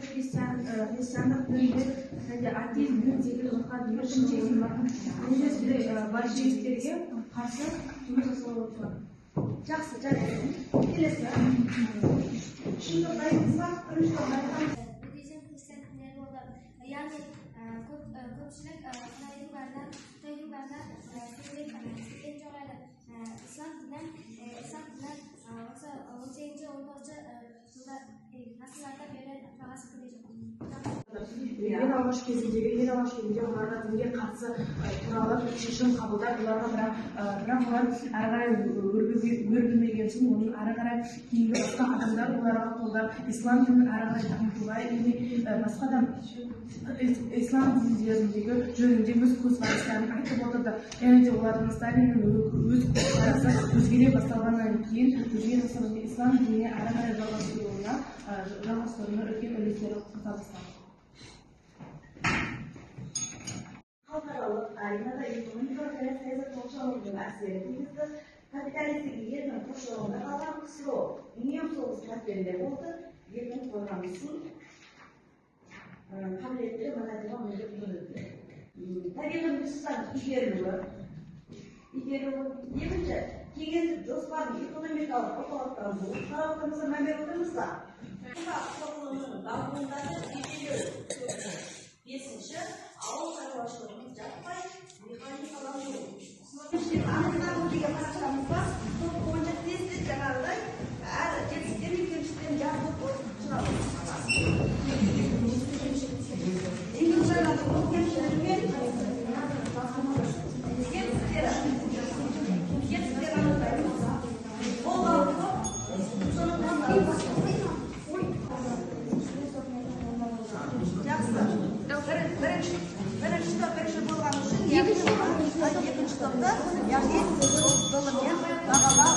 Христиандық дінде және атеизм діндегі большевиктерге қарсы жұмыс жасауға отырған. Жақсы, жарайды. Келесі. Үшінші топ дайынбыз ба? Бірінші топ дайын. Буддизм христиан діндері болды. Яғни көпшілік Қытайдың бәріне көбірек сенген жоқ еді. Ислам діні осы 18-19 жылдар ғасырларда бері жалғасып келе жатыр. Ең алғаш кезінде оларға дінге қарсы туралы шешім қабылдап, оларға бірақ олар әрі қарай өрбімеген соң, оның әрі қарай кейінгі басқа адамдар оларға қолдап, ислам дінін әрі қарай дамытуға және басқа да ислам діндеріндегі жөнінде өз көзқарастарын айтып отырды. Және де олардың Сталиннің өз көзқарасы өзгере басталғаннан кейін ислам дініне әрі қарай жалғастыруына үлкен үлестері қоса бастады. Халықаралық аренада экономикалық және саясат оқшаулығының әсері тигізді. Капиталистік елдің қоршауында қалған КСРО үнемі соғыс қатерінде болды. Елдің қорғанысын қабілеттері нығайтуға мүмкіндік тудырды. Табиғи ресурстардың игерілуі. Екінші, кеңестік жоспардың экономикалық орталықтандыруы. Қарап отырмыз ба, мән беріп отырмыз ба? Құрылымының дамуындағы межелеу. Бесінші, ауыл шаруашылығының жаппай механикаландыру. Анықтау деген парақшамыз бар. Сол бойынша тез-тез жаңағыдай әр жетістіктер мен кемшіліктерін жазып шығамыз. Индустрияландыру кемшілігі мен жетістіктері анықтаймыз. Қолға алып, соны жақсы. Бірінші топ бірінші болған үшін, екінші топты, яғни ғылыммен бағалау.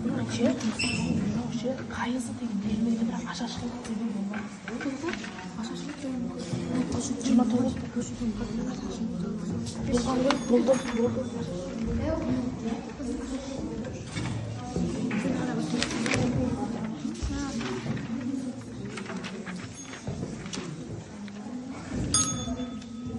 Бірінші қайызы деген бермейді, бірақ ашаршылық деген болмаған. Ашаршылық деген 29 болған ғой, болды.